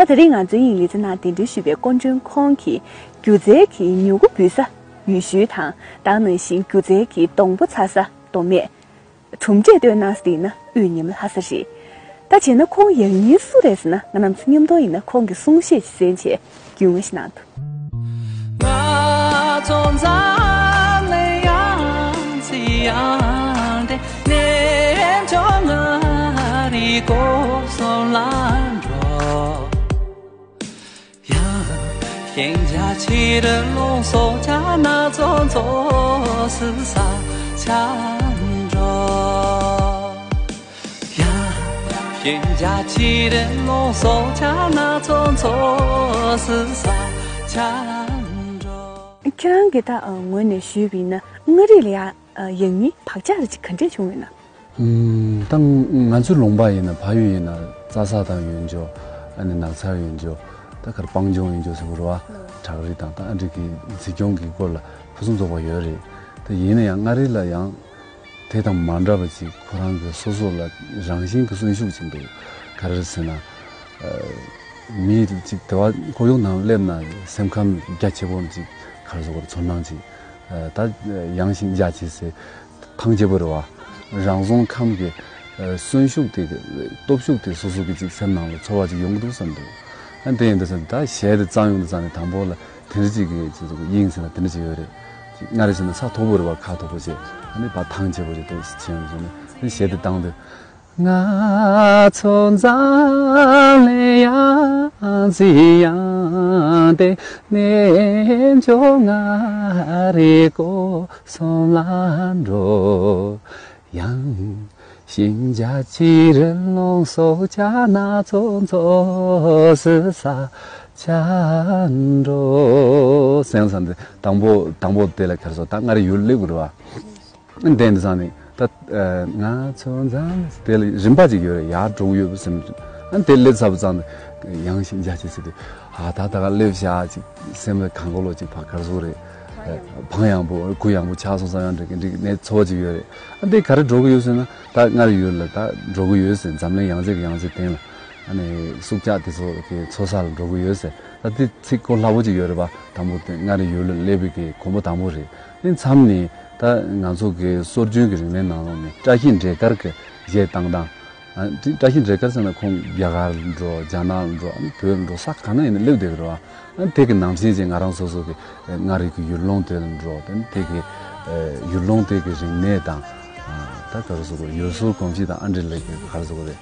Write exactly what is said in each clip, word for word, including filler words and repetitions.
ད་དེ་རིང་ང་ཚོའི་དབྱིངས་ལས་ཚན་ནང་གདན་འདྲེན་ཞུས་པའི་སྐུ་མགྲོན་ཁོང་གིས་སྒྱུ་རྩལ་གྱི་མྱུ་གུ་འབུས་ས་ཡུལ་ཤུལ་དང་། ད་ག་ནང་བཞིན་སྒྱུ་རྩལ་གྱི་སྡོང་པོ་འཚར་ས་མདོ་སྨད། གྲུབ་འབྲས་བཏོན་གནང་ས་དེ་ཡིན་ན་དབུས་ཉི་མ་ལྷ་ས་རེད། ད་བྱས་ན་ཁོང་ཡང་སྙིང་སུ་རེད་ཟེར་ན། ང་རང་ཚོ་མཉམ་དུ་ཡིན་ན་ཁོང་གི་གསུང་བཤད་ཅིག་གསན་བྱས་རྒྱུས་མངའ་ཞིག་གནང་འདུག་ཁྱེད་རང་གི་ད་ངོས་ནས་ཞུས་པ་ཡིན་ན། མངའ་རིས་ལ་ཡ་ཡང་སྙིང་བག་ཆགས་རེ་ཅིག་ག་འདྲས་བྱུང་ཡོད་ན། ཨུམ། ད་ང་ཚོའི་ལུང་པ་ཡིན་ན། ཕ་ཡུལ་ཡིན་ན་རྩྭ་ས་དང་ཡུལ་ལྗོངས། ཨ་ནི་ནགས་ཚལ་ཡུལ་ལྗོངས། ད་གར་སྤང་ལྗོངས་ཡུལ་ལྗོངས་ཟེར་དགོས་རེད་བ། བྲག་རི་དང་ད་ཨ་འདྲ་གི་འཛིན་སྐྱོང་གི་སྐོར་ལ་ཕུན་སུམ་ཚོགས་པ་ཡོད་རེད། དེ་ཡིན་ན་ཡང་མངའ་རིས་ལ་ཡང་དེ་དང་མ་འདྲ་བ་ཅིག་ཁོ་རང་གི་སོ་སོ་ལ་རང་བཞིན་གྱི་གསོན་ཤུགས་ཅིག་འདུག་ག་རེ་ཟེར་ན། ཨ། མི་ཅིག་དེ་བ་ཁོར་ཡུག་ནང་སླེབས་ན་སེམས་ཁམས་རྒྱ་ཆེ་པོ་ཅིག་ག་རེ་ཟེར་དགོས་རེད། ཚོར་སྣང་ཅིག་ཨ། ད་ཡངས་ཤིང་འཇའ་ཆི་ཟེར། ཐང་ཆེན་པོ་རེད་བ། རང་བྱུང་ཁམས་ཀྱི་ཨ་གསོན་ཤུགས་དེ། སྟོབས་ཤུགས་དེ་སོ་སོ་གི་ཅིག་སེམས་ནང་ལ་ཚོར་བ་ཅིག་ཡོང་གི་འདུག་བསམ་འདུག་ཨ། དེ་ཡིན་དུས་ཙམ་ད་གཞས་དེ་བརྩམས་ཡོང་དུས་ཙམ་ནས་དང་པོ་ལ་དེ་འདྲ་ཅིག་གི་ཅིག་དབྱིངས་ཟེར་ན་དེ་འདྲ་ཅིག་ཡོད་རེད། ཅིག་མངའ་རིས་ཟེར་ན་ས་མཐོ་པོ་རེད་བ། ཁ་མཐོ་པོ་བྱས། ཨ་ནི་ཕར་ཐང་ཆེན་པོ་ཅིག་ཏོག་ཙམ་ཕྱིན་ཡོང་དུས་ཙམ་ནས་གཞས་དེ་བཏང་དུས། སེམས་སམ་སྟེ་དང་པོ་དང་པོ་དེ་ལ་ག་རེ་ཟེར། ད་མངའ་རིས་ཡུལ་སླེབས་དགོས་རེད་བ། བསྡད་འདི་ཚང་ནི་ད། ཨ། ང་ཚོ་འཛམ་དེ་ལ་རིམ་པ་ཅིག་ཡོད་རེད། ཡར་འགྲོ་གི་ཡོད་པ་སེམས། ཨ། དེ་སླེབས་ཚར་བ་ཙང་ནི་ཡངས་ཤིང་འཇའ་ཆི་ཟེར་དུས། ཨ། ད་ད་ག་སླེབས་ཤག་ཅིག་སེམས་ལ་གང་ག་ལོ་ཅིག་ཕར་ག་རེ་ཟེར་དགོས་རེད། ཨ། བང་ཡངས་པོ་གུ་ཡངས་པོ་ཆགས་སོང་བསམ་ཡང་འགྲིག་གི་འགྲིག་གི་ནས་ཚོར་བ་ཅིག་ཡོད་རེད། ཨ། དེ་ག་རེ་འགྲོ་གི་ཡོད་ཟེར་ན། ད་མངའ་རིས་ཡུལ་ལ་ད་འགྲོ་གི་ཡོད་ཟེར། འཛམ་གླིང་ཡང་རྩེ་གི་ཡང་རྩེ་སྟེང་ལ། ཨ་ནི་སྲོག་ཆགས་དེ་ཚོ་གི་འཚོ་ས་ལ་འགྲོ་གི་ཡོད་ཟེར། ད་དེ་ཚིག་གོ་སླ་པོ་ཅིག་ཡོད་རེད་པ། དང་པོ་དེ་མངའ་རིས་ཡུལ་ལ་སླེབས་པའི་གི་གོམ་པ་དང་པོ་རེད། དེ་མཚམས་ནས་ད་ང་ཚོ་གི་སྲོལ་རྒྱུན་གྱི་རིག་གནས་ནང་ལོགས་ནས་བཀྲ་ཤིས་འབྲས་དཀར་གྱི་གཞས་བཏང་སྟངས། ཨ། དེ་བཀྲ་ཤིས་འབྲས་དཀར་ཟེར་ན་ཁོང་རྒྱ་གར་འགྲོ། རྒྱ་ནག་འགྲོ། ཨ་ནི་བོད་འགྲོ། ས་ག་ན་ཡིན་ན་སླེབས་བསྡད་ཀྱི་རེད་པ། ཨ། དེ་གི་ནང་བཞིན་ཅིག་ང་རང་སོ་སོ་གི་མངའ་རིས་ཀྱི་ཡུལ་ལུང་དེ་ལ་འགྲོ། དེ་ནི་དེ་གི་ཡུལ་ལུང་དེ་གི་རིག་གནས་དང་། ཨ། ད་ག་རེ་ཟེར་དགོས། ཡུལ་སྲོལ་གོམས་གཤིས་དང་ཨ་འདྲ་ལ་གི་ག་རེ་ཟེར་དགོས་རེད།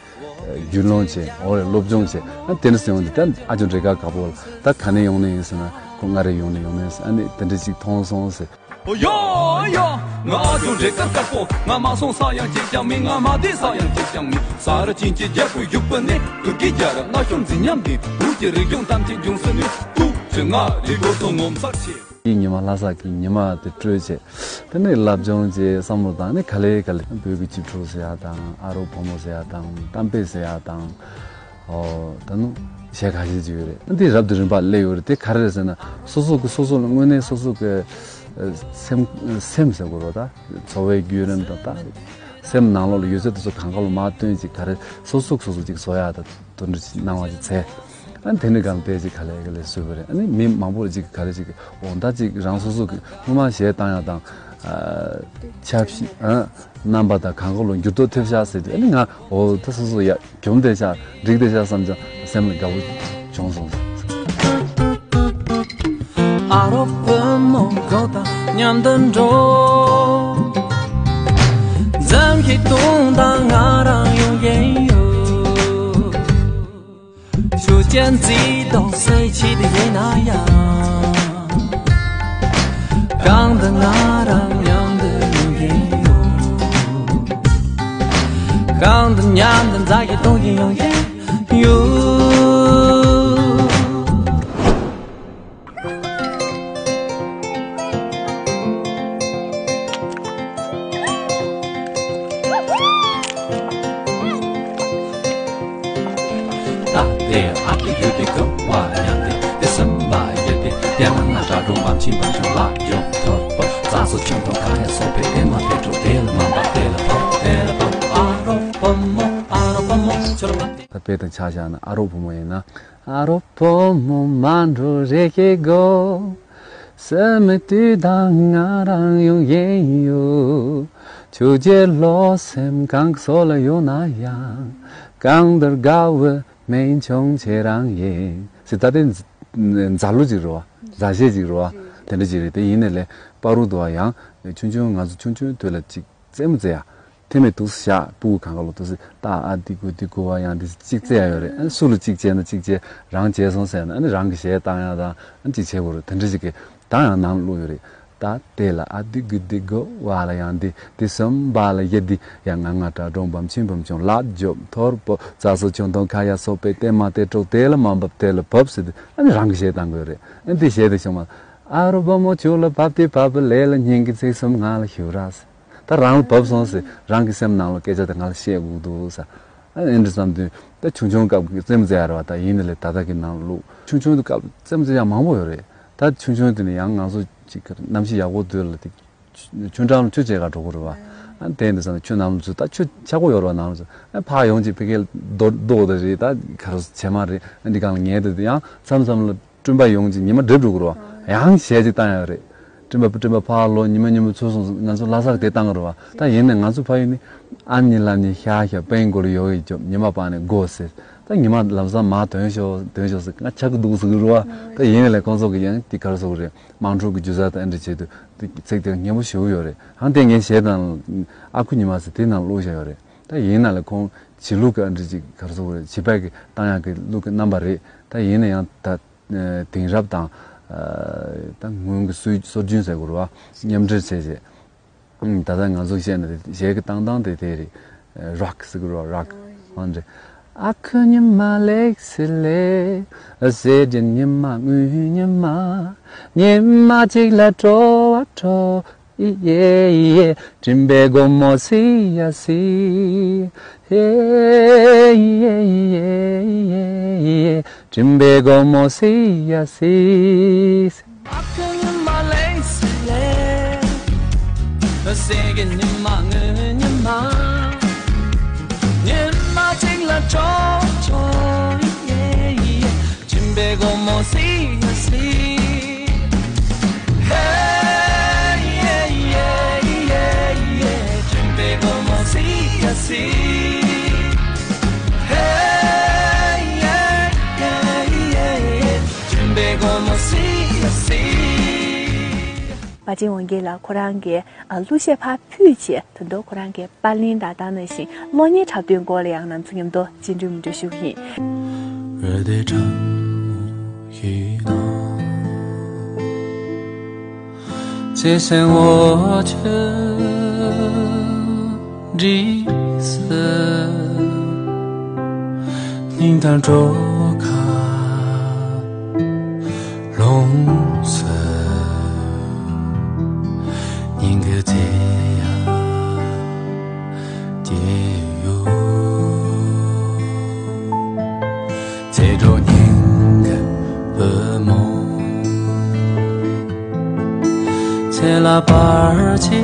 རྒྱུས་ལོན་བྱས། འོ་རེད། སློབ་སྦྱོང་བྱས། ཨ། དེ་འདྲ་སེ་ཡོང་དུས་ད་ཨ་ཅོ་འབྲས་དཀར་དཀར་པོ་ལ་ད་ག་ནས་ཡོང་ནི་ཡིན་ཟེར་ན། ཁོ་མངའ་རིས་ཡོང་ནས་ཡོང་ནས་ཟེར། ཨ་ནི་དེ་འདྲ་ཅིག་མཐོང་སོང་ཟེར། ཨོ་ཡ་ཡ། ང་ཨ་ཅོ་འབྲས་དཀར་དཀར་པོ། ང་མ་སོང་ས་ཡང་གཅིག་ཀྱང་མིན། ང་མ་བསྡད་ས་ཡང་གཅིག་ཀྱང་མིན། ས་ར་ཆེན་གྱི་རྒྱལ་པོའི་བཞུགས་པ་ནས། དུར་གྱི་རྒྱལ་རབས་རྣ་ཤོར་འཛིན་ཉམས་ལྡན། བོད་ཀྱི་རིག་གཞུང་ཐམས་ཅད་འབྱུང་ས་ནས། ཐུགས་རྗེ་མངའ་རིས་སྒོ་དང་ངོ་མཚར་ཆེ། ཉི་མ་ལྷ་ས་གི་ཉི་མ་དེ་སྤྲོས་བྱས། དེ་ནས་སློབ་སྦྱོང་བྱས། བསམ་བློ་བཏང་ནས་ག་ལེ་ག་ལེ་བོད་ཀྱི་གཅེས་ཕྲུག་ཟེར་ཡ་དང་། ཨ་རོགས་བུ་མོ་ཟེར་ཡ་དང་། གཏམ་དཔེ་ཟེར་ཡ་དང་། ཨོ། ད་ནི་གཞས་ཁ་ཤས་ཅིག་ཡོད་རེད། འདི་རབ་ཏུ་རིམ་པ་སླེབས་ཡོད་རེད། དེ་ག་རེ་རེད་ཟེར་ན། སོ་སོ་གི་སོ་སོ་ལ་དངོས་གནས་སོ་སོ་གི་ཨ་སེམས་སེམས་ཟེར་དགོས་རེད་པ། ད་འཚོ་བའི་བརྒྱུད་རིམ་དང་། ད་སེམས་ནང་ལོགས་ལ་ཡོད་ཚད་དེ་ཚོ་གང་ག་ལ་མར་བཏོན། ཅིག་ག་རེ་སོ་སོ་གི་སོ་སོ་ཅིག་བཟོ་ཡ་ད། དོན་འགྲུབ་ཅིག་གནང་བ་ཅིག་བྱས། ཨ་ནི་དེ་ནས་གང་དེ་ཅིག་ག་ལེ་ག་ལེ་བཟོས་པ་རེད། ཨ་ནི་མི་མང་པོ་ཅིག་ག་རེ་ཅིག་འོ་ད་ཅིག་རང་སོ་སོ་གི་སྔོན་མ་གཞས་བཏང་ཡག་དང་། ཨ། ཆབ་གཞི། ཨ། རྣམ་པ་དང་གང་ག་ལ་འགྱུར་ལྡོག་ཐེབས་ཤག་ཟེར་དུས། ཨ་ནི་ང་འོ་ད་སོ་སོ་ཡ་གྱོམ་བསྡད་ཤག་འགྲིག་བསྡད་ཤག་བསམ་ཙང་སེམས་ལ་དགའ་པོ་བྱུང་སོང་། ཨ་རོགས་བུ་མོ་གོ་དང་མཉམ་དུ་འགྲོ། འཛུམ་གྱིས་སྟོན་དང་ང་རང་ཡོང་གི་ཡོད། ཞུ་ཅན་རྩིས་དང་སེ་ཆི་དེ་ཡིན་ན་ཡང་། གང་དུ་ང་རང་མཉམ་དུ་ཡོང་གི་ཡོད། གང་དུ་མཉམ་དུ་འཛའ་གི་གཏོང་གི་ཡོང་གི་ཡོད། ད་དེ་ཨ་ཀི་ཡོད་དེ་ག་བ་ཡང་དེ་དེ་སེམས་པ་ཡོད་དེ་དེ་ང་ང་དྲ་གྲོང་བམ་ཆེན་བམ་ཆུང་ལ་ཡོང་ཐོར་པ་རྩ་སོ་ཆུང་དང་ག་ཧེ་སོ་པའི་དེ་མ་དེ་གྲོ་དེ་ལ་མ་པ་དེ་ལ་པ་དེ་ལ་པ། ཨ་རོགས་བུ་མོ་ཨ་རོགས་བུ་མོ་ཆོ་ལ་པ། ད་ དཔེ་དང་ཆ་བཞག་ན་ཨ་རོགས་བུ་མོ་ཡིན་ན། ཨ་རོགས་བུ་མོ་མ་འགྲོ་རེ་ཁེ་གོ། སེམས་མི་དུས་དང་ང་རང་ཡོང་ཡིན་ཡོད། ཆུ་རྒྱལ་ལོ་སེམས་གང་སོ་ལ་ཡོང་ན་ཡང་། གང་ལྟར་དགའ་བའི་སྨན་ཆུང་ཁྱེད་རང་ཡིན། ཟེར་ད་དེ་མཛའ་གླུ་ཅིག་རེད་བ། མཛའ་གཞས་ཅིག་རེད་བ། དེ་འདྲ་ཅིག་རེད། དེ་ཡིན་ནའི་ལས་པ་རུ་དུ་བ་ཡང་ཆུང་ཆུང་ང་ཚོ་ཆུང་ཆུང་དུས་ལ་ཅིག་རྩེད་མོ་རྩེ་ཡ། དེ་མེད་དུས་བཞག་སྤུ་གུ་གང་ག་ལོ་དུས་སུ་ད་ཨ་དི་གུ་དི་གུ་བ་ཡང་དེ་གཅིག་རྩེ་ཡ་ཡོད་རེད། ཨ་སུ་ལ་གཅིག་བྱས་ན་གཅིག་བྱས། རང་བྱས་སོང་ཟེར་ན་ཨ་ནི་རང་གི་གཞས་བཏང་ཡ་དང་ཨ་གཅིག་བྱས་དགོས་རེད། དེ་འདྲ་ཞིག་གི་ད་ཡང་ནང་བླུགས་ཡོད་རེད། ད་དེ་ལ་ཨ་དི་གུ་དི་གུ་བ་ལ་ཡང་དེ་དེ་གསུམ་པ་ལ་ཡ་དི་ཡ་ང་ང་དྲ་གྲོང་པམ་ཆིན་པམ་ཆུང་ལ་རྒྱོབ་ཐོར་པོ་རྩ་སོ་ཆུང་ཐོང་ཁ་ཡ་སོ་པེ་ཏེ་མ་ཏེ་ཀྲོག་དེ་ལ་མ་འབབ་དེ་ལ་བབ་ཟེར་དུས་ཨ་ནི་རང་གི་གཞས་བཏང་དགོས་རེད། ཨ་ནི་དེ་གཞས་དེ་བྱུང་བ། ཨ་རོ་བུ་མོ་ཆུ་ལ་བབ་དེ་བབ་ལེ་ལ་སྙིང་གི་ཚིག་གསུམ་ང་ལ་ཞུ་ར་ཟེར། ད་རང་ལ་བབས་སོང་ཟེར། རང་གི་སེམས་ནང་ལ་སྐད་ཆ་དེ་ང་ལ་བཤད་དགོས་འདུག་ཟེར། ཨ་ཨེ་འདྲ་བསམ་དུས་ད་ཆུང་ཆུང་སྐབས་ཀྱི་རྩེད་མོ་རྩེ་ཡ་རེད་བ། ད་ཡིན་ནའི་ལས་ད་ལྟ་གི་ནང་ལུགས་ཆུང་ཆུང་དུས་སྐབས་རྩེད་མོ་རྩེ་ཡ་མང་པོ་ཡོད་རེད། ད་ཆུང་ཆུང་དེ་ནས་ཡང་ང་ཚོ་ཅིག་གནམ་གཤིས་ཡག་པོ་དུས་ལ་དེ་ཆུ་འགྲམ་ལ་ཆུ་རྐྱལ་ག་འགྲོ་གི་རེད་བ། ཨ་དེ་འདྲ་བསམ་ནས་ཆུ་ནང་ལ་ཚུད། ད་ཆུ་ཆག་པོ་ཡོད་རེད་བ། ནང་ལ་ཚུད། ཨ་ཕར་ཡོང་ཅིག་ཕ་གིར་རྡོ་རྡོ་དེ་རེད། ད་ག་རེ་བྱེ་མ་རེད། ཨ་འདི་གང་ལ་ཉལ་དེ་དུས་ཡང་མཚམས་མཚམས་ལ་སྤྲིན་པ་ཡོང་ཅིག་ཉི་མ་འགྲིབ་འགྲོ་གི་རེད་བ། ཡང་གཞས་ཅིག་བཏང་ཡོད་རེད། སྤྲིན་པ་སྤྲིན་པ་ཕར་ལོག་ཉི་མ་ཉི་མ་ཚུར་སོང་ང་ཚོ་ལྷ་སར་དེ་བཏང་གི་རེད་བ། ད་ཡིན་ནའི་ང་ཚོ་ཕ་ཡུལ་ནི་ཨ་ནི་ལ་ནི་ཤ་ཤ་པེང་གོ་ལ་ཡོ་ཡི་ཅོབ་ཉི་མ་པ་ནི་གོ་ཟེར། ད་ཉི་མ་ལམ་སང་མ་དོན་ཤོག་དོན་ཤོག་ཟེར། ང་ཆག་གི་འདུག་ཟེར་གི་རེད་བ། ད་ཡིན་ནའི་ལས་ཁོང་ཚོ་གི་ཡང་དེ་ག་རེ་ཟེར་གི་རེད། དམངས་ཁྲོད་ཀྱི་སྒྱུ་རྩལ་དང་ཨེ་འདྲ་བྱེད་དུས་དེ་ཚིག་དེ་སྙན་པོ་ཞེ་པོ་ཡོད་རེད། ཧང་དེ་ངའི་གཞས་དང་ཨ་ཁུ་ཉི་མ་ཟེར་དེ་ནང་བླུགས་བཞག་ཡོད་རེད། ད་ཡིན་ནའི་ལས་ཁོང་བྱིས་ལུགས་ཀྱི་ཨེ་འདྲ་ཅིག་ག་རེ་ཟེར་གི་རེད། བྱིས་པ་གི་བཏང་ཡག་གི་ལུགས་ཀྱི་རྣམ་པ་རེད། ད་ཡིན་ན་ཡང་ད། དེང་རབས་དང་། ད་སྔོན་གྱི་སྲོལ་སྲོལ་རྒྱུན་ཟེར་དགོས་རེད་བ། མཉམ་འབྲེལ་བྱས་བྱས། ད་ལྟ་ང་ཚོ་བཤད་ན་དེ་གཞས་ཀྱི་བཏང་སྟངས་དེ་དེ་རེད། རོག་ཟེར་གི་རེད་བ། རོག་ཧང་རེད། ཨ་ཁུ་ཉི་མ་ལེགས་སེ་ལེགས། ཟས་རྒྱན་ཉི་མ་དངུལ་ཉི་མ། ཉི་མ་གཅིག་ལ་སྤྲོ་བ་སྤྲོ། ཡེ་ཡེ། སྤྲིན་པའི་སྒོ་མོ་བསིལ་ཡ་བསིལ། ཡེ་ཡེ། སྤྲིན་པའི་སྒོ་མོ་བསིལ་ཡ་བསིལ། ཨ་ཁུ་ཉི་མ་ལེགས་སེ་ལེགས། ཟས་རྒྱན་ཉི་མ་དངུལ་ཉི་མ། ཉི་མ་གཅིག་ལ་སྤྲོ་སྤྲོ། ཡེ་ཡེ། སྤྲིན་པའི་སྒོ་མོ་བསིལ་ཡ་བསིལ། ཧེ་ཡེ་ཡེ་ཡེ་ཡེ། སྤྲིན་པའི་སྒོ་མོ་བསིལ་ཡ་བསིལ། ཧེ་ཡེ་ཡེ་ཡེ་ཡེ། སྤྲིན་པའི་སྒོ་མོ་བསིལ་ཡ་བསིལ། པ་ཅིན་དབང་རྒྱལ་ལགས་ཁོ་རང་གིས་ཨ་གླུ་གཞས་ཕར་ཕུད་བྱས། ད་དུང་ཁོ་རང་གི་པར་ལེན་དང་ད་ནང་བཞིན་གློག་བརྙན་འཁྲབ་སྟོན་སྐོར་ལ་ཡང་ང་ཚོ་མཉམ་དུ་མཇལ་འཕྲད་མཇལ་ཞུ་གི་ཡིན། རེ་ལྡེ་ཁྲ་མོ་ཞིག་དང་། བྱེད་སེམས་འོ་ཆུ་འདྲིས་སུ། སྙིང་དང་གྲོགས་ཁ་ལོངས་སུ། སྙིང་གི་རྩེ་ཡ་སྐྱེས་ཡོད། ཚེ་འགྲོ་སྙིང་གི་བུ་མོ། ཚེ་ལ་བར་ཆད་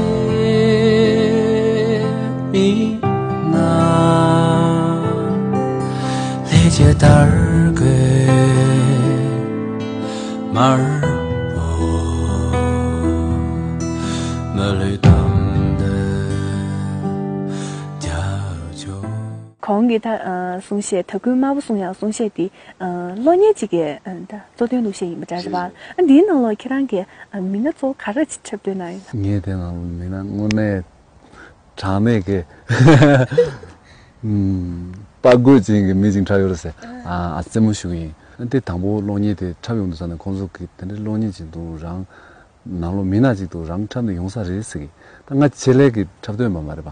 མེད་ན། ལས་ཀྱི་དར་གོས་དམར་པོ། མི་ལུས་དམ་དུ་རྒྱབ་ཆོག། གོང་གི་ད་ཨ་གསུང་བཤད་དར་གོས་དམར་པོ་གསུང་ཡག་གསུང་བཤད་འདི་ཨ་གློག་བརྙན་གཅིག་གི་ཨ་ད་གཙོ་དོན་གླུ་གཞས་ཡིན་པ་འདྲ་རེད་པ། ཨ་འདིའི་ནང་ལོགས་ཁྱེད་རང་གིས་ཨ་མི་སྣ་གཙོ་བོ་ག་རེ་ཅིག་འཁྲབ་སྟོན་གནང་ཡོད། ངས་དེ་ནང་མི་སྣ་དངོས་གནས་དྲང་གནས་ཀྱི་ཨམ་དཔའ་རྒོད་ཅན་གྱི་མི་ཅིག་འཁྲབ་ཡོད་རེད་ཟེར། ཨ་ཨ་རྩེད་མོ་ཞུ་གི་ཡིན། ཨ་དེ་དང་པོ་གློག་བརྙན་དེ་འཁྲབ་ཡོང་དུས་ཙ་ནས་ཁོང་ཚོ་གིས་དེ་འདྲའི་གློག་བརྙན་ཅིག་འདུག་རང་ནང་ལོགས་མི་སྣ་ཅིག་འདུག་རང་འཁྲབ་ནས་ཡོང་ས་རེད་ཟེར་གི། ད་ང་ཆེད་ལས་ཀྱི་འཁྲབ་སྟོན་པ་མ་རེད་པ།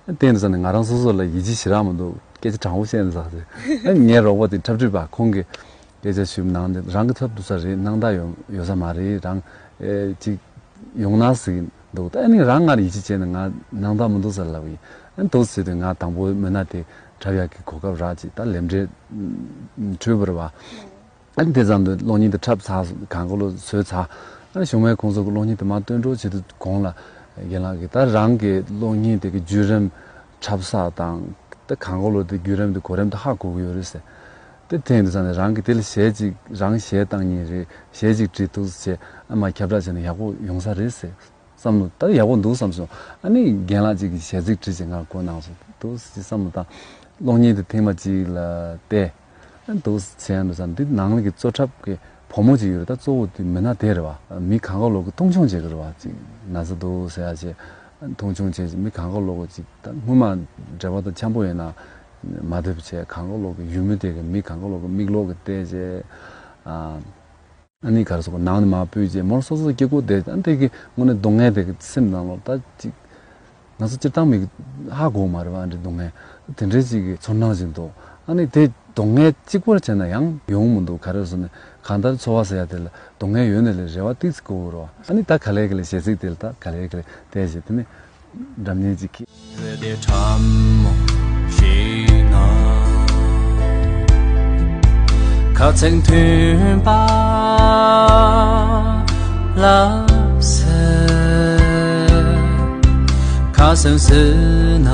ཨ་དེ་ཡིན་དུས་ཙ་ནས་ང་རང་སོ་སོ་ལ་ཡིད་ཆེས་ཞེ་དྲག་མི་འདུག་སྐད་ཆ་དྲང་པོ་བཤད་ན་ཟེར། ཨ་ངའི་རོགས་པ་དེ་འཁྲབ་ཁྲིད་པ་ཁོང་གིས་སྐད་ཆ་ཞུས་ནང་དེ་རང་གི་ཐབས་སྡུག་ས་རེད། སྣང་དག་ཡོད་ཡོད་ས་མ་རེད། རང་ཨེ་ཅིག་ཡོང་ན་ཟེར་གི་འདུག་ད་ཨ་ནི་རང་ང་ལ་ཡིད་ཆེས་བྱས་ནས་ང་སྣང་དག་མི་འདུག་ཟེར་ལབ་ཡིན། ཨ་ནི་འདུག་ཟེར་དུས་ང་དང་པོ་མི་སྣ་དེ་འཁྲབ་ཡག་གི་གོ་སྐབས་རག་ཅིག་ད་ལས་འབྲས་འཕྲོད་པ་རེད་པ། ཨ་ནི་དེ་ཙམ་དུ་གློག་བརྙན་དེ་འཁྲབ་ཚར་གང་ག་ལོ་བཟོས་ཚར། ཨ་ནི་གཞུག་མའི་ཁོང་ཚོ་གི་གློག་བརྙན་དེ་མར་སྟོན་གྲོགས་བྱེད་དུས་གོང་ལ་རྒན་ལགས་ཀྱིས་ད་རང་གི་གློག་བརྙན་དེ་གི་བརྒྱུད་རིམ་འཁྲབ་ས་དང་། གང་ག་ལོ་དེ་བརྒྱུད་རིམ་དེ་གོ་རིམ་དེ་ཧ་གོ་གི་ཡོད་རེད་ཟེར། དེ་དེ་ཡིན་དུས་ཙང་ནས་རང་གི་དེ་ལ་གཞས་ཅིག་རང་གཞས་བཏང་མཁན་རེད། གཞས་ཅིག་བྲིས་འདུག་ཟེར་ཨ་མ་ཁྱབ་བསྒྲགས་བྱས་ན་ཡག་པོ་ཡོང་ས་རེད་ཟེར་བསམ་བློ་ད་ཡག་པོ་འདུག་བསམ་སོང་། ཨ་ནི་རྒན་ལགས་ཅིག་གིས་གཞས་ཚིག་བྲིས་བྱས་ང་བསྐུར་གནང་སོང་འདུག་ཟེར་བསམ་བློ་བཏང་། གློག་བརྙན་དེ་ཐེངས་མ་གཅིག་ལ་བལྟས། ཨ་འདུག་ཟེར་ཡང་འདུག་བསམ། འདི་ནང་ལ་གི་གཙོ་འཁྲབ་ཀྱི་བུ་མོ་ཅིག་ཡོད་རེད། ད་གཙོ་བོ་དེ་མི་སྣ་དེ་རེད་བ། མི་གང་ག་ལོག་གི་མཐོང་ཆུང་བྱེད་ཀྱི་རེད་བ། ཅིག་ན་ཚ་འདུག་ཟེར་ཡ་བྱས་མཐོང་ཆུང་བྱས་ཅིག་མི་གང་ག་ལོག་གི་ཅིག་ད་སྔོན་མ་འབྲེལ་བ་དང་འཆམ་པོ་ཡོད་ན་མ་འདོད་པ་བྱས་གང་ག་ལོག་གི་ཡུལ་མི་དེ་གི་མི་གང་ག་ལོག་གི་མིག་ལོག་གི་བལྟས་བྱས། ཨ་ཨ་ནི་ག་རེ་ཟེར་དགོས། ནང་ནས་མར་སྤོས་བྱས་མོར་སོ་སོ་སྐྱིད་པོ་བསྡད། ཨ་དེ་གི་དངོས་གནས་སྡུག་བསྔལ་དེ་གི་སེམས་ནང་ལོགས་ད་ཅིག་ང་ཚོ་སྤྱིར་བཏང་མི་ཧ་གོ་མ་རེད་བ། ཨ་འདྲའི་སྡུག་བསྔལ་དེ་འདྲའི་ཅིག་གི་ཚོར་སྣང་ཞིག་འདུག་ཨ་ནི་དེ་སྡུག་བསྔལ་གཅིག་པོར་བྱས་ན་ཡང་ཡོང་མི་འདུག་ག་རེ་ཟེར་ན་གང་ལྟར་འཚོ་བ་ཟེར་ཡ་དེ་ལ་སྡུག་བསྔལ་ཡོད་ནས་ལས་རེ་བ་ཏིག་ཙི་དགོས་ཀྱི་རེད་བ། ཨ་ནི་ད་ག་ལེ་ག་ལེ་གཞས་ཚིག་དེ་ལ་ད་ག་ལེ་ག་ལེ་བལྟས་བྱས་དེ་ནི་འགྲམ་ཉལ་ཅིག་གིས། ཁ་ཚིག་མཐུན་པ་ལབ་ཟེར། ཁ་སང་སུ་ན་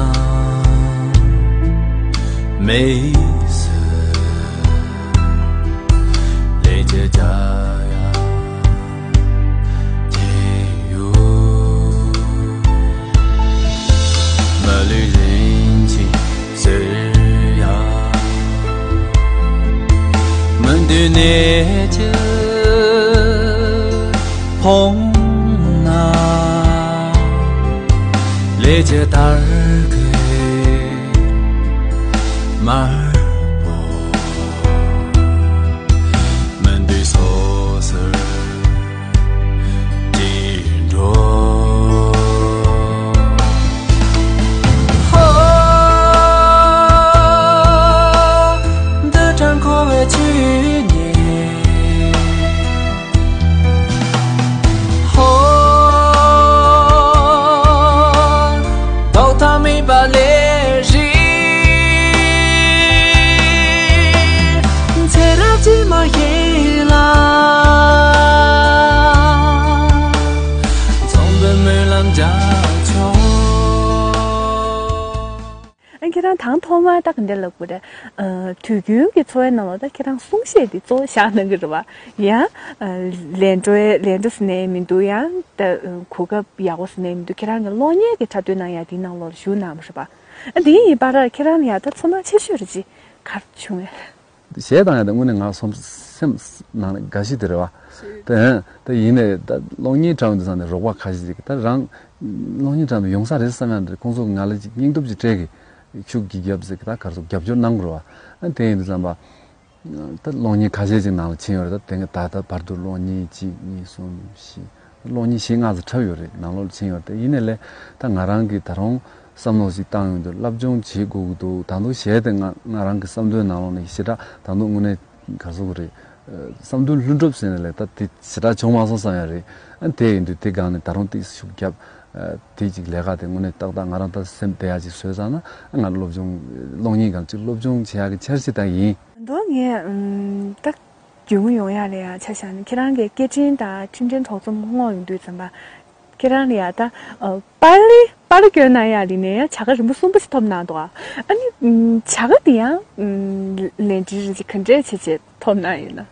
མེད་ཟེར། ལས་ཀྱི་རྒྱ་ཡ་དེ་ཡོད། མ་ལུས་རིན་ཆེན་ཟེར་ཡ། མི་འདུས་ནས་ཀྱི་ཕོངས་ན། ལས་ཀྱི་དར་གོས་དམར་པོ། མི་འདུས་སོ་སོར་ཅི་འགྲོ། ཧོ། འདི་དྲང་འཁོར་བའི་ཆོས་ཉིད། ཧོ། ཐོག་མཐའ་མེད་པ་ལས་རིང་། ཚེ་རབས་ཀྱི་མ་ཤེས་ལ། འཛོམས་པའི་སྨོན་ལམ་རྒྱག་ཆོག་ཨ་ཁྱེད་རང་དང་ཐོག་མར་ད་ག་འདྲ་ལབ་དགོས་རེད། ཨ་དུས་རྒྱུན་གྱི་འཚོ་བའི་ནང་ལ་ད་ཁྱེད་རང་གསུང་བཤད་འདི་གཙོ་བོ་བཞག་གནང་གི་རེད་བ། ཡང་ཨ་ལས་འགྲོའི་ལས་འགྲོ་ཟེར་ནའི་མི་འདུག་ཡང་ད་གོ་སྐབས་ཡག་པོ་ཟེར་ནའི་མི་འདུག་ཁྱེད་རང་གི་གློག་བརྙན་གྱི་འཁྲབ་སྟོན་གནང་ཡ་འདིའི་ནང་ལོགས་ལ་ཞུགས་གནང་བ་རེད་བ། ཨ་འདི་ཡིན་པར་ཁྱེད་རང་ལ་ཡ་ད་ཚོར་སྣང་ཆེ་ཤོས་རེད་ཅི་ག་རེ་བྱུང་ངས། གཞས་བཏང་ཡ་དེ་དངོས་གནས་ང་སོམ་སེམས་ནང་ལ་དགའ་ཞིག་དེ་རེད་བ། དེ་དེ་ཡིན་ནས་ད་གློག་བརྙན་འཁྲབ་འདི་ཚང་ནས་རོགས་པ་ཁ་ཤས་ཅིག་ད་རང་གློག་བརྙན་འཁྲབ་འདི་ཡོང་ས་རེད་བསམ་ཡ་འདི་ཁོང་ཚོ་ང་ལ་ཅིག་སྙིང་སྟོབས་ཅིག་སྤྲད་གི་ཤུགས་ཀྱིས་རྒྱབ་ཟེར་གི་ད་ག་རེ་ཟེར་རྒྱབ་སྐྱོར་གནང་དགོས་རེད་བ། ཨ་དེ་ཡིན་དུས་ཙམ་པ། ད་གློག་བརྙན་ཁ་ཤས་ཅིག་ནང་ལ་ཕྱིན་ཡོད་རེད། ད་དེ་སྔ་ད་ལྟ་བར་དུ་གློག་བརྙན་གཅིག་གཉིས་གསུམ་བཞི། གློག་བརྙན་བཞི་ལྔ་ཙམ་འཁྲབ་ཡོད་རེད། ནང་ལོགས་ལ་ཕྱིན་ཡོད་རེད། དེ་ཡིན་ནའི་ལས་ད་ང་རང་གིས་ད་རུང་བསམ་བློ་ཞིག་བཏང་ཡོང་དུས་སློབ་སྦྱོང་བྱེད་དགོས་ཀྱི་འདུག་ད་དུང་གཞས་དེ་ང་ང་རང་གི་བསམ་དོན་ནང་ལོགས་ནས་ཞེ་དྲག་ད་དུང་དངོས་གནས་ག་རེ་ཟེར་དགོས་རེད། བསམ་དོན་ལྷུན་གྲུབ་ཟེར་ནའི་ལས་ད་དེ་ཞེ་དྲག་བྱུང་མ་སོང་བསམ་ཡ་རེད། ཨ་དེ་ཡིན་དུས་དེ་སྒང་ནས་ད་རུང་ཏོག་ཙམ་ཤུགས་རྒྱབ། དེ་ཅིག་ལས་ཀ་དེ་དངོས་གནས་ཏག་ཏག་ང་རང་ད་སེམས་བདེ་ཡ་ཅིག་བཟོས་ཚར་ན་ང་སློབ་སྦྱོང་གློག་བརྙན་སྒང་ཅིག་སློབ་སྦྱོང་བྱེད་ཡ་གི་འཆར་གཞི་ད་ཡིན། མདོ་ངས་ཨམ་ད་རྒྱུས་མངའ་ཡོང་ཡ་ལ་ཡ་ཆ་བཞག་ན་ཁྱེད་རང་གི་སྐད་འཕྲིན་དང་འཕྲིན་ཕྲན་ཐོག་ཚོམ་སྔོག་ཡོང་དུས་ཙམ་པ། ཁྱེད་རང་ལ་ཡ་ད་ཨ་པར་ལི་པར་སྐྱོན་གནང་ཡ་ལི་ནས་ཡང་བྱ་དགའ་རིམ་པ་གསུམ་པ་ཞིག་ཐོབ་གནང་འདུག་ཨ་ནི་ཨམ་བྱ་དགའ་དེ་ཡང་ཨམ་ལས་འབྲེལ་རེ་ཅིག་ག་འདྲས་བྱས་བྱས་ཐོབ་གནང་ཡོད་ན།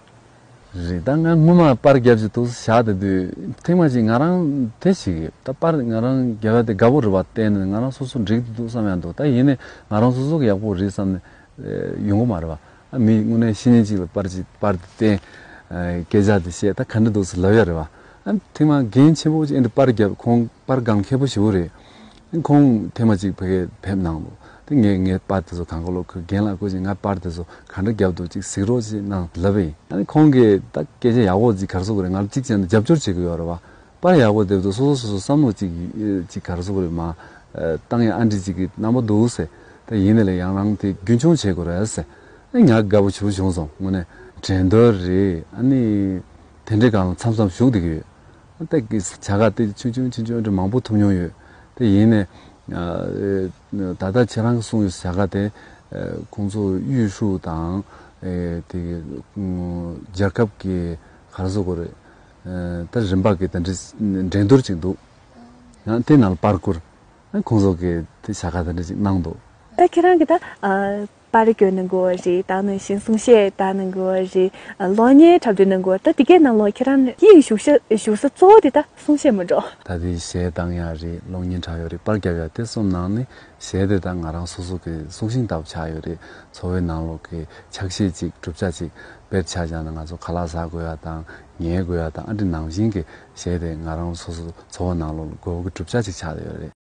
རེད། ད་ང་སྔོན་མ་པར་རྒྱབ་ཀྱི་འདུག་བཞག་བསྡད་དུས་ཐེངས་མ་གཅིག་ང་རང་དེ་ཞིག་ད་པར་ང་རང་རྒྱབ་ཡ་དེ་དགའ་པོ་རེད་བ། བལྟས་ནས་ང་རང་སོ་སོ་འགྲིག་འདུག་བསམ་ཡ་འདུག་ད་ཡིན་ནའི་ང་རང་སོ་སོ་གི་ཡག་པོ་རེད་བསམ་ནས་ཡོང་གི་མ་རེད་བ། ཨ་མི་དངོས་གནས་ཤི་ཉེན་གཅིག་ལ་པར་གཅིག་པར་དེ་བསྟན། སྐད་ཆ་དེ་བཤད་ད་ག་འདྲ་འདུག་ཟེར་ལབ་ཡ་རེད་བ། ཨ་ཐེངས་མ་རྒན་ཆེན་པོ་ཅིག་ཨེ་འདྲ་པར་རྒྱབ་ཁོང་པར་སྒང་མཁས་པོ་ཞེ་པོ་རེད། ཁོང་ཐེངས་མ་གཅིག་ཕ་གིར་ཕེབས་གནང་འདུག་དེ་ངས་ངའི་པར་དེ་ཚོ་གང་ག་ལོག་ཁོས་རྒན་ལགས་སྐུ་མཁྱེན་ང་པར་དེ་ཚོ་གང་འདྲ་རྒྱབ་འདུག་ཅིག་གཟིགས་རོགས་ཅིག་གནང་ལབ་པ་ཡིན། ཨ་ནི་ཁོང་གིས་ད་སྐད་ཆ་ཡག་པོ་ཅིག་ག་རེ་ཟེར་དགོས་རེད། ང་ལ་གཅིག་བྱས་ན་རྒྱབ་སྐྱོར་བྱེད་ཀྱི་ཡོད་རེད་བ། པར་ཡག་པོ་བསྡད་འདུག་སོ་སོ་སོ་སོ་བསམ་བློ་ཅིག་ཅིག་ག་རེ་ཟེར་དགོས་རེད་མ། བཏང་ཡ་ཨ་འདྲ་ཅིག་གི་རྣམ་པ་འདུག་ཟེར། ད་ཡིན་ནའི་ལས་ཡང་རང་དེ་རྒྱུན་འཁྱོངས་བྱེད་དགོས་རེད་ཟེར། ཨ་ང་དགའ་པོ་ཞེ་པོ་བྱུང་སོང་། དངོས་གནས་འགྲན་བསྡུར་རེད། ཨ་ནི་དེ་འདྲའི་སྒང་ལ་མཚམས་མཚམས་ཞུགས་བསྡད་ཀྱི་ཡོད། ད་གི་བྱ་དགའ་དེ་ཆུང་ཆུང་ཆུང་ཆུང་འདྲ་མང་པོ་ཐོབ་མྱོང་ཡོད། དེ་ཡིན་ནའི་ད་ལྟ་ཁྱེད་རང་གིས་གསུངས་ཡོད་བྱ་དགའ་དེ་ཁོང་ཚོ་ཡུས་ཧྲུའུ་དང་དེ་རྒྱལ་ཁབ་ཀྱི་ག་རེ་ཟེར་དགོས་རེད། ད་རིམ་པ་གི་དེ་འདྲའི་འགྲན་བསྡུར་ཅིག་འདུག་ཡང་དེ་ནང་ལ་པར་བསྐུར། ཁོང་ཚོ་གིས་དེ་བྱ་དགའ་དེ་འདྲ་ཅིག་གནང་འདུག་ད་ཁྱེད་རང་གིས་ད་ཨ་པར་བརྐོས་གནང་གི་ཡོད་རེད། ད་ནང་བཞིན་གསུང་བཤད་ད་གནང་གི་ཡོད་རེད། ཨ་གློག་བརྙན་འཁྲབ་སྟོན་གནང་གི་ཡོད། ད་དེ་གའི་ནང་ལོགས་ཁྱེད་རང་དབྱིངས་ཞུགས་ས་ཞུགས་ས་གཙོ་བོ་དེ་ད་གསུང་བཤད་མ་འགྲོ། ད་དེ་གཞས་བཏང་ཡག་རེད། གློག་བརྙན་འཁྲབ་ཡག་རེད། པར་རྒྱབ་ཡག་དེ་གསུམ་ནང་ནས་གཞས་དེ་ད་ང་རང་སོ་སོ་གི་གསུང་ཤིང་ལྟ་བུ་ཆགས་ཡོད་རེད། འཚོ་བའི་ནང་ལོགས་ཀྱི་ཕྱག་བཞེས་ཅིག་གྲུབ་ཆ་ཅིག་དཔེར་ཆ་བཞག་ན་ང་ཚོ་ཁ་ལག་ཟ་དགོས་ཡག་དང་ཉལ་དགོས་ཡག་དང་ཨ་འདྲ་ནང་བཞིན་གྱི་གཞས་དེ་ང་རང་སོ་སོ་འཚོ་བ་ནང་ལོགས་ལ་དགོས་པ་གི་གྲུབ་ཆ་ཅིག་ཆགས་ཡོད་རེད།